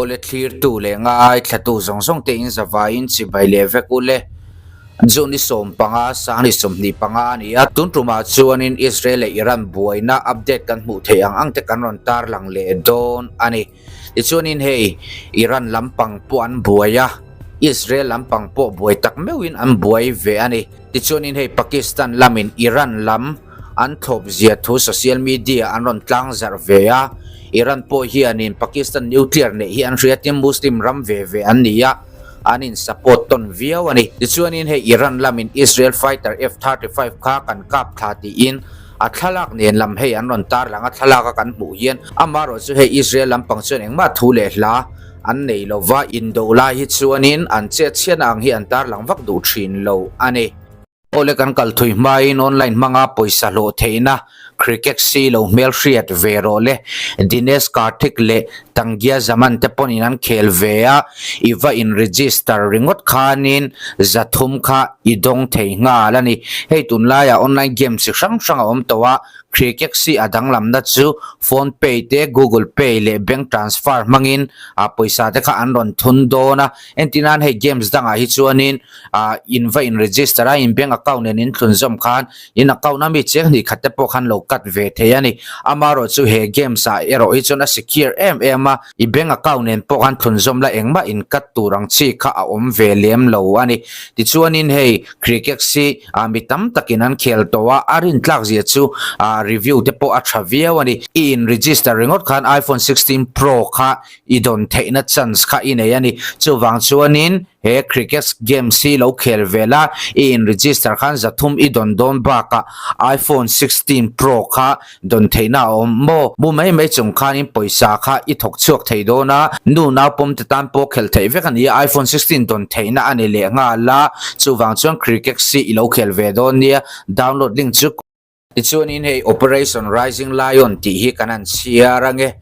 Awle thlirtu leh ngaithlatu zawng zawng te in zavaiin chibai leh vek u le. June i 15, 2025 a ni a, tun tumah chuanin Israel leh Iran buaina update kan hmuh theih ang ang te kan rawn tarlang leh dawn a ni. Tichuanin hei Iran lampang pawh an buai a, Israel lampang pawh buai tak meuhin an buai ve a ni. Tichuanin hei Pakistan lamin Iran lam an thlawp zia thu social media an rawn tlang zarh ve a, Iran pawh hianin Pakistan nuclear neih hi an hria tin Muslim ram ve ve an ni a, an in support tawn viau a ni. Tichuanin hei Iran lamin Israel fighter F-35 kha kan kap thla tiin A thlalak nen lam hei an rawn tar lang a, thlalak a kan hmuh hian amaherawh chu hei Israel lampang chuan engmah thu leh hla an nei lo va, indo lai hi chuanin an chet chhiatna ang hi an tar lang vak duh thin lo a ni. Awle kan kal thui hmain online hmanga pawisa hlawh theihna cricket si lo hmel hriat ve rawh le. Dinesh Karthik leh Tangia Zaman te pawhin an khel ve a, i va in register ringawt khanin 300 kha i dawng thei nghal a ni. Hei tunlaiah online game chi hrang hrang a awm tawh a, Cricket si a danglamna chu phone pay te, google pay leh bank transfer hmangin ah pawisa te kha an rawn thun dawn a. Entirnan hei games dangah hi chuanin ah in va in register a, in bank account nen in thlunzawm khan In account a mi cheng hnih khat te pawh khan lo cut ve thei a ni. Amaherawh chu he games ah erawh hi chuan a secure em em a, i bank account nen pawh khan thlunzawm la engmah in cut tur ang chi kha a awm ve lem lo a ni. Tichuanin hei cricket hi ah mi tam takin an khel tawh a, a rintlak zia chu ah review te pawh a tha viau a ni. I in register ringawt khan iPhone 16 Pro kha i dawn theihna chance kha i nei a ni. Chuvang chuanin He cricket games hi lo khel ve la, i in register khan 300 i dawn dawn bakah iPhone 16 Pro kha dawn theihna a awm maw? Mu mai mai chung khanin pawisa kha i thawk chhuak thei dawn a, nu nau pawm te tan pawh khelh theih vek a ni a, iPhone 16 dawn theihna a ni leh nghal a, chuvang chuan cricket hi i lo khel ve dawn nia, download link chu. Tichuanin hei Operation Rising Lion tih hi kan han chhiar ange.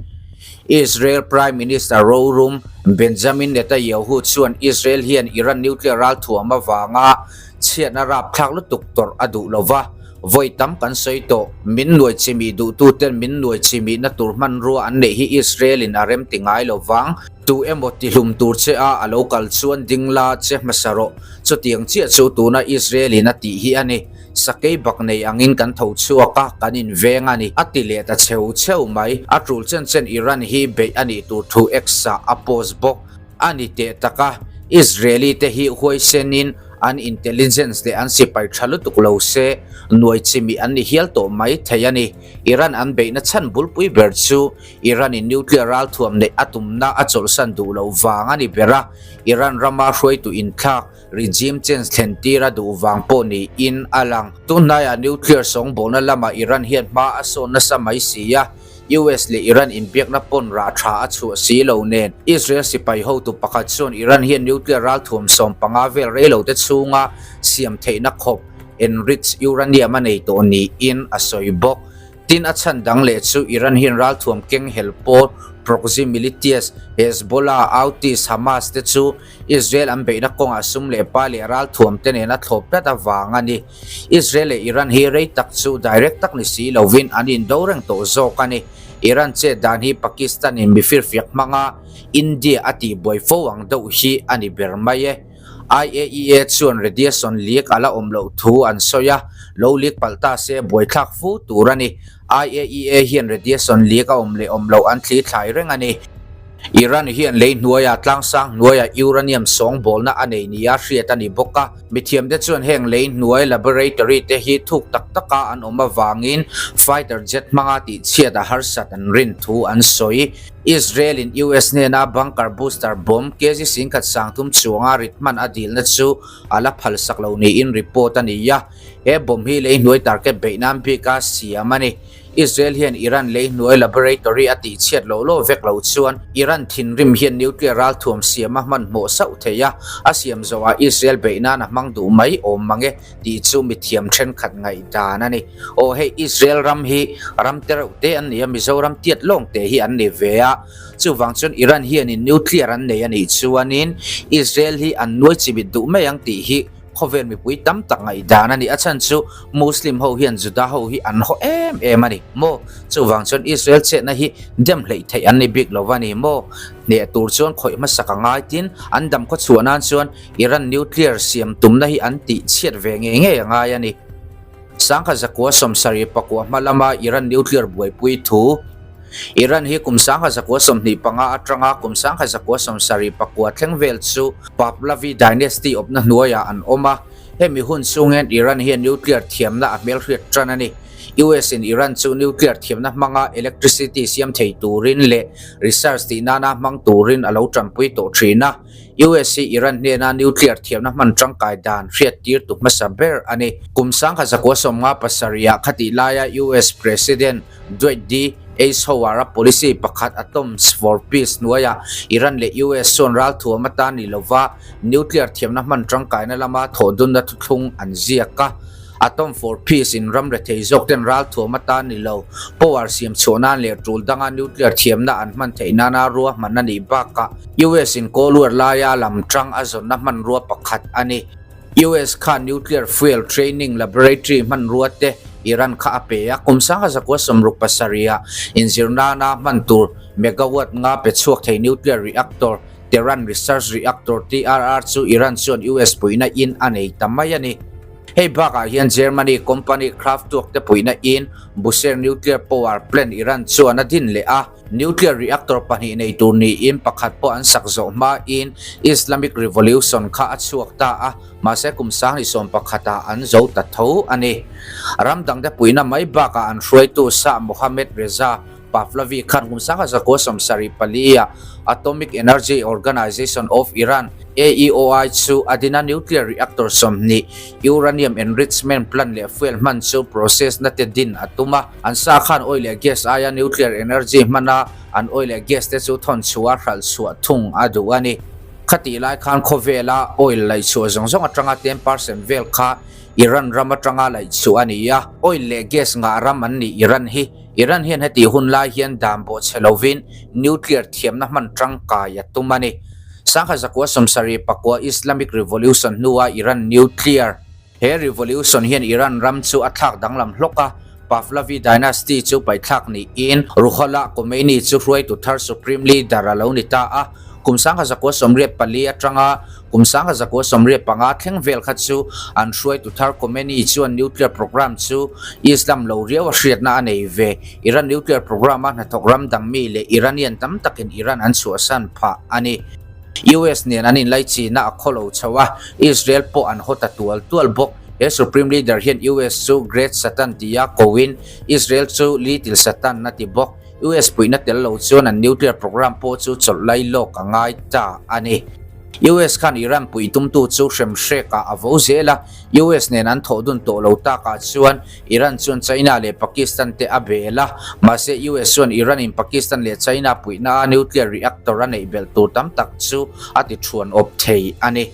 Israel Prime Minister rorum Benjamin Netanyahu chuan Israel hian Iran nuclear ralthuam avanga chhiatna rapthlak lutuk tawrh a duh lova, vawi tam kan sawi tawh, min nuai chimih duhtuten min nuai chimihna tur hmanrua an neih hi Israel in a rem ti ngai lovang. Tu emaw tihlum tur che a a lo kal chuan ding la che hmasa rawh, chutiang chiah chu tuna Israel in a tih hi a ni. Sakei bak nei angin kan tho chhuak a, kan inveng a ni, a ti leh ta cheu cheu mai. A tul chen chen Iran hi beih a nih tur thu X-ah a post bawk. A ni teh tak a, Israeli te hi huaisenin an intelligence leh an sipai tha lutuk lo se, nuai chimih an ni hial tawh mai thei a ni. Iran an beihna chhan bulpui ber chu Iran-in nuclear ralthuam neih a tumna a chawlhsan duh loh vang a ni ber a, Iran rama hruaitu inthlak Regime change thlen tir a duh vang pawh niin a lang. Tunhnaiah nuclear sawngbawlna lamah Iran hian hma a sawn nasa mai si a, US leh Iran inbiakna pawn rah tha a chhuah si lo nen. Israel sipai hotu pakhat chuan Iran hian nuclear ralthuam 15 vel reilote chhunga siam theihna khawp enriched uranium a nei tawh niin a sawi bawk. Tin, a chhan dang leh chu Iran hian ralthuam keng hel pawl proxy militias, Hezbollah, Houthis, Hamas te chu Israel an beihna kawngah sum leh pa leh ralthuam te nena thlawp tlat avang a ni. Israel leh Iran hi rei tak chu direct tak ni si lovin an indo reng tawh zawk a ni. Iran chet dan hi Pakistan in mifirfiak hmanga India a tihbuai fo ang deuh hi a ni ber mai e. IAEA chuan radiation leak a la awm loh thu an sawi a, lo leak palh ta se buaithlak fu tur a ni. IAEA hian radiation leak a awm leh awm loh an thli thlai reng a ni. Iran hian lei hnuaia tlangsang hnuaia uranium sawngbawlna a nei nia hriat a ni bawk a. Mithiamte chuan heng lei hnuai laboratory te hi thuk tak taka an awm avangin fighter jet hmanga tihchhiat a harsat an rin thu an sawi. Israel-in US hnena bunker booster bomb kg 1030 chuanga rit hman a dilna chu a la phalsak lo niin report a ni a. He bomb hi lei hnuai target beih nan bika siam a ni. Israel hian Iran lei hnuai laboratory a tihchhiat loh loh vek loh chuan Iran thinrim hian nuclear ralthuam siam a hmanhmawh sauh thei a, a siam zawhah Israel beih nan a hmang duh mai awm mang e tih chu mithiam thenkhat ngaihdan a ni. Aw hei Israel ram hi ram te reuh te an ni a, Mizoram tiat lawng te hi an ni ve a, chuvang chuan Iran hianin nuclear an nei a nih chuanin Israel hi an nuai chimit duh mai ang tih hi. khawvel mipui tam tak ngaihdan a ni. A chhan chu Muslim ho hian Juda ho hi an haw em em a ni maw? Chuvang chuan Israel chetna hi dem hleih theih an ni bik lo a ni maw? Hneh tur chuan khawih hmasak a ngai tin an dam khawchhuah nan chuan Iran nuclear siam tumna hi an tih chhiat ve ngei ngei a ngai a ni. Sangha zakua sawmsarih pakua hma lama Iran nuclear buaipui thu Iran hi kum sangha zakua 25 atanga kum sangha zakua 71 thleng vel chu Pahlavi dynasty awpna hnuaiah an awm a. Hemi hun chhung hian Iran hian nuclear thiamna a hmelhriat tan a ni. US in Iran chu nuclear thiamna hmanga electricity siam thei turin leh research tih nana hmang turin a lo tanpui tawh thin a. US hi Iran hnena nuclear thiamna hman tangkai dan hriattir tu hmasa ber a ni. Kum 1957 ah khatih laia US President Dwight D. Eisenhower-a policy pakhat Atoms for Peace hnuaiah Iran leh US chuan ralthuam atan ni lova nuclear thiamna hman tangkaina lama thawhdunna thuthlung an ziak a. Atom for Peace in ram rethei zawk ten ralthuam atan ni lo, power siam chhuah nan leh tul danga nuclear thiamna an hman theih nana ruahman a nih bakah US in Cold War laia lam tang a zawnna hmanrua pakhat a ni. US khan nuclear fuel training laboratory hmanrua te Iran kha a pe a, kum 1967 ah inzir nana hman tur megawatt nga pe chhuak thei nuclear reactor Tehran Research Reactor, TRR, chu Iran chuan US puihna in a nei ta mai a ni. Hei bakah hian Germany company Kraftwerk te puihna in Bushehr Nuclear Power Plant Iran chuan a din leh a. Nuclear reactor pahnih nei tur niin pakhat pawh an sak zawh hmain Islamic Revolution kha a chhuak ta a, mahse kum 2011 ah an zo ta tho a ni. Ram dangte puihna mai bakah an hruaitu Shah Mohammad Reza Pahlavi khan kum 1974 ah Atomic Energy Organization of Iran, AEOI, chu a din a, nuclear reactor 20, uranium enrichment plant leh fuel hman chu process na te din a tum a. An sa khan oil leh gas aia nuclear energy hmana an oil leh gas te chu thawn chhuah a hralh chhuah thung a duh a ni. Khatih lai khan khawvela oil laih chhuah zawng zawng atanga 10% vel kha Iran ram atanga laih chhuah a ni a. Oil leh gas ngah ram an nih Iran hi. Iran hian hetih hun lai hian dan bawh chhe lovin nuclear thiamna hman tangkai a tum a ni. 1979 Islamic Revolution hnua Iran nuclear. He revolution hian Iran ram chu a thlak danglam hlawk a, Pahlavi dynasty chu paihthlak niin Ruhollah Khomeini chu hruaitu thar supreme leader a lo ni ta a. Kum 1984 atanga kum 1985 thleng vel kha chu an hruaitu thar Khomeini chuan nuclear program chu Islam lo riau a hriatna a nei ve. Iran nuclear program a hnathawk ram dang mi leh Iranian tam takin Iran an chhuahsan phah a ni. US nen an inlaichina a khaw lo chho a, Israel pawh an haw ta tual tual bawk. He Supreme Leader hian US chu Great Satan tia koin Israel chu Little Satan a ti bawk. US puihna tel lo chuan an nuclear program pawh chu chawlh lai lawk a ngai ta a ni. US khan Iran puih tumtu chu hremhrek ah a vo zel a, US nen an thawh dun tawh lo takah chuan Iran chuan China leh Pakistan te a bel a, mahse US chuan Iran in Pakistan leh China puihna a nuclear reactor a neih belh tur tam tak chu a ti thuan awp thei a ni.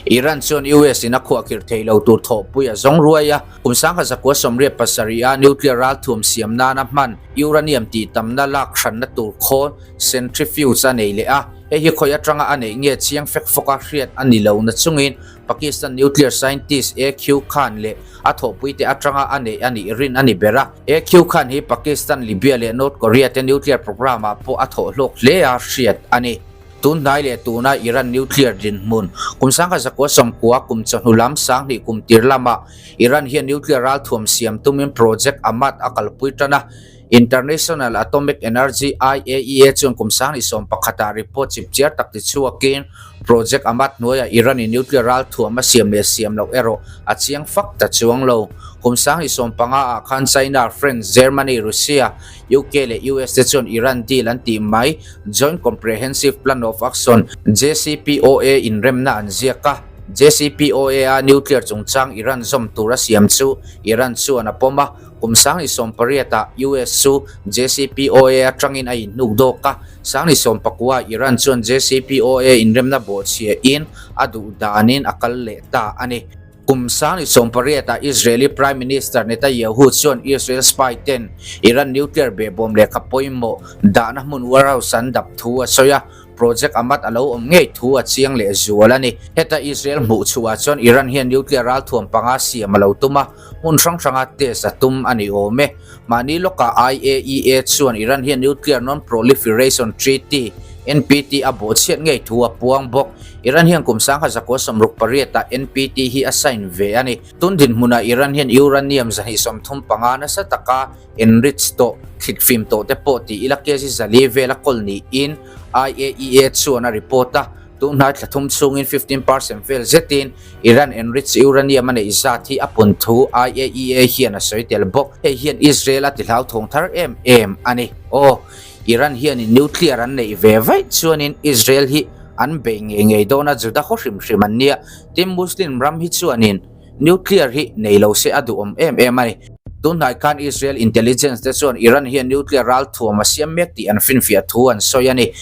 Iran chuan US in a khuahkhirh thei lo tur thawhpui a zawng ruai a, kum 1987 a nuclear ralthuam siam nana hman uranium tih tamna lak hranna tur khawl centrifuge a nei leh a, hei hi khawi atanga a neih nge chiang fek fawk a hriat a ni lo nachungin Pakistan nuclear scientist AQ Khan leh a thawhpuite atanga a neih a nih rin a ni ber a. AQ Khan hi Pakistan, Libya leh North Korea te nuclear program-ah pawh a thawh hlawk hle a hriat a ni. Tun hnai leh tuna Iran nuclear dinhmun kum 1990 kum chawhnu lam 2000 kum tir lamah Iran hian nuclear ralthuam siam tumin Project Amad a kalpui tan a. International Atomic Energy, IAEA, chuan kum 2011 ah report chipchiar tak ti chhuakin Project Amad hnuaiah Iran-in nuclear ralthuam a siam leh siam loh erawh a chiang fak ta chuang lo. Kum 2015 ah khan China, France, Germany, Russia, UK leh US te chuan Iran deal an tih mai Joint Comprehensive Plan of Action, JCPOA, inremna an ziak a. JCPOA a nuclear chungchang Iran zawm tur a siam chu Iran chuan a pawm a. Kum 2018 ah US chu JCPOA atangin a inhnuk dawk a, 2019 Iran chuan JCPOA inremna bawhchhia in a duh danin a kal leh ta a ni. Kum 2018 ah Israeli Prime Minister Netanyahu chuan Israel spy ten Iran nuclear behbawm lehkha pawimawh dahna hmun warehouse an dap thu a sawi a. Project Amad a lo awm ngei thu a chiang leh zual a ni. Heta Israel hmuh chhuah chuan Iran hian nuclear ralthuam panga siam a lo tum a, hmun hrang hranga test a tum a ni awm e. Mahni lawkah IAEA chuan Iran hian Nuclear Non-Proliferation Treaty, NPT, a bawhchhiat ngei thu a puang bawk. Iran hian kum 1968 ah NPT hi a sign ve a ni. Tun dinhmunah Iran hian uranium 235 nasa taka enrich tawh, thlitfim tawh te pawh ti ila kg zali vela kawl niin IAEA chuan a report a. Tunhnai thla thum chhungin 15 percent vel zetin Iran enrich uranium a neih zat hi a pun thu IAEA hian a sawi tel bawk. Hei hian Israel a ti hlauthawng thar em em a ni. Aw, Iran hianin nuclear an neih ve vaih chuanin Israel hi an bei ngei ngei dawn a, Juda khaw hrim hrim an nia. Tin, Muslim ram hi chuanin nuclear hi nei lo se a duhawm em em a ni. Tunhnai khan Israel intelligence te chuan Iran hian nuclear ralthuam a siam mek tih an finfiah thu an sawi a ni.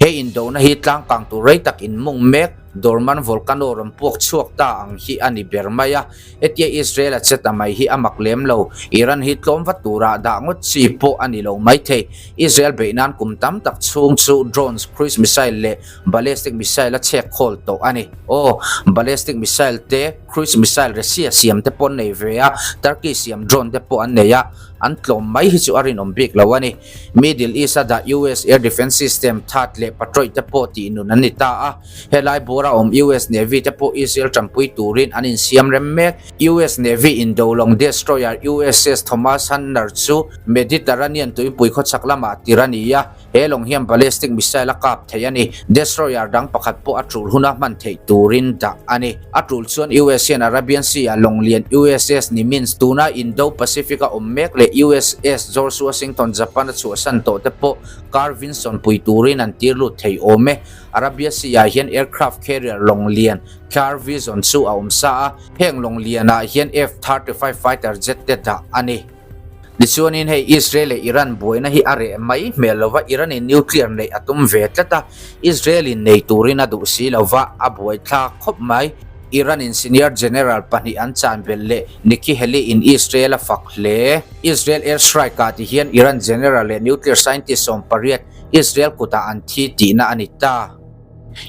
He indona hi tlangkang tur rei tak inmung mek Dorman volcano rawn puak chhuak ta ang hi a ni ber mai a. Hetia Israel a che ta mai hi a mak lem lo. Iran hi tlawm va turah dah ngawt chi pawh a ni lo maithei. Israel beih nan kum tam tak chhung chu drones, cruise missile leh ballistic missile a chhek khawl tawh a ni. Aw, ballistic missile te, cruise missile Russia siam te pawh an nei ve a, Turkey siam drone te pawh an nei a, an tlawm mai hi chu a rinawm bik lo a ni. Middle East a dah US Air Defence System that leh patroih te pawh tih nun an ni ta a. Helai bawra awm US Navy te pawh Israel tanpui turin an insiam rem mek. US Navy indolawng destroyer USS Thomas Hunter chu Mediterranean tuipui khawchhak lamah tir a ni a. He lawng hian ballistic missile a kap thei a ni. Destroyer dang pakhat pawh a tul huna hman theih turin dah a ni. A tul chuan US hian Arabian Sea-ah lawng lian USS Nimitz, tuna Indo-Pacific a awm mek leh USS George Washington Japan a chhuahsan tawh te pawh Carl Vinson pui turin an tir lut thei awm e. Arabia Sea-ah hian aircraft carrier lawng lian Carl Vinson chu a awm sa a, heng lawng lianah hian F-35 fighter jet te dah a ni. Tichuanin hei Israel leh Iran buaina hi a reh mai hmel lova, Iran-in nuclear neih a tum ve tlat a, Israel-in nei turin a duh si lova, a buaithlak khawp mai. Iran-in senior general pahnih an chan belh leh Nikki Haley-in Israel a fak hle. Israel air strike-ah ti hian Iran general leh nuclear scientist 18 Israel kutah an thi tihna a ni ta.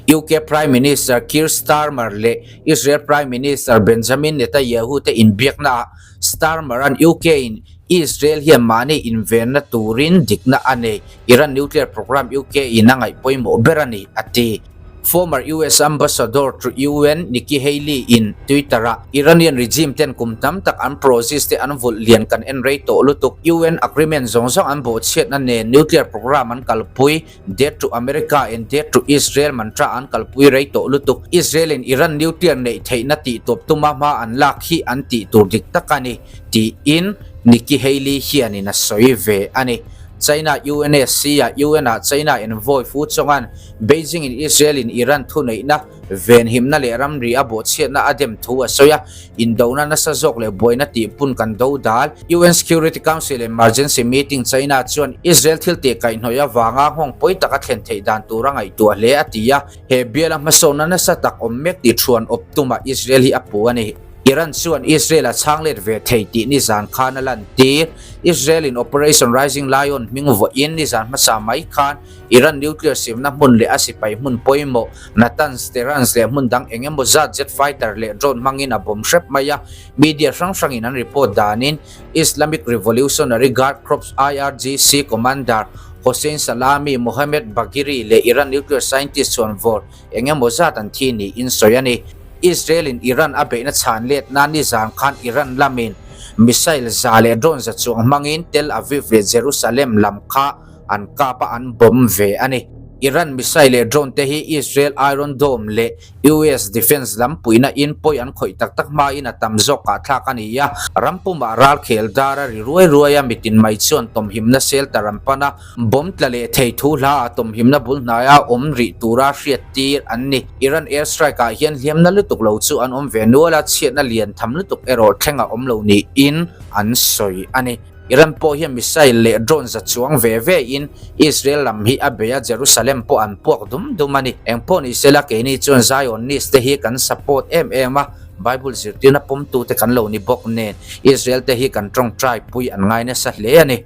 UK Prime Minister Keir Starmer leh Israel Prime Minister Benjamin Netanyahu te inbiaknaah Starmer-a'n UK-in Israel hian mahni invenna turin dikna a nei, Iran nuclear programme UK-in a ngaih pawimawh ber a ni, a ti. Former US Ambassador to UN Nikki Haley-in Twitter-ah, Iranian regime ten kum tam tak an proxies te an vulh lian kan en rei tawh lutuk, UN agreement zawng zawng an bawhchhiatna nen nuclear programme an kalpui, Death to America and Death to Israel mantra an kalpui rei tawh lutuk. Israel in Iran nuclear neih theihna tih tawp tuma hma an lak hi an tih tur dik tak a ni, tiin Nikki Haley hianin a sawi ve a ni. China UNSC ah UN ah China envoy Fu Chong-a'n Beijing in Israel in Iran thuneihna Venhimna leh ramri a bawhchhiatna a dem thu a sawi a, indona nasa zawk leh buaina tihpun kan do dal. UN Security Council Emergency Meeting China chuan Israel thil tih kaihhnawih avanga nghawng pawi taka thlen theih dan tur a ngaihtuah hle a ti a, he biala hmasawnna nasa tak awm mek tih thuan awp tumah Israel hi a puh a ni. Iran chuan Israel a chhang let ve thei tih nizan khan a lantir. Israel in Operation Rising Lion hming vawiin nizan hmasa mai khan Iran nuclear siamna hmun leh a sipai hmun pawimawh Natanz, Tehranz leh hmun dang eng emaw zat jet fighter leh drone hmangin a bomb hrep mai a. Media hrang hrangin an report danin Islamic Revolutionary Guard Corps, IRGC, commander Hossein Salami, Mohammad Bagheri leh Iran nuclear scientist chhuanvawr eng emaw zat an thi niin sawi a ni. Israel-in Iran a beihna chhan let nan nizan khan Iran lamin missile za leh drone za chuang hmangin Tel Aviv leh Jerusalem lam kha an kap a an bomb ve a ni. Iran missile leh drone te hi Israel Iron Dome leh US defence lam puihna in pawi an khawih tak tak hmain a tam zawk ah thlak a ni a. Ram pumah ral khel dar a ri ruai ruai a, mitin mai chuan tawmhimna shelter an pan a, bomb tla leh thei thu hla ah tawmhimna bul hnaia awm rih tura hriat tir an ni. Iran air strike ah hian hliamna lutuk lo chu an awm ve nual a, chhiatna lian tham lutuk erawh thleng a awm lo niin an sawi a ni. Iran pawh hian missile leh drone za chuang ve ve in Israel lam hi a bei a, Jerusalem pawh an puak dum dum a ni. Eng pawh ni sela keini chuan Zionist te hi kan support em em a, Bible zirtirna pawmtu te kan lo ni bawk nen Israel te hi kan tawngtai pui an ngai nasa hle a ni.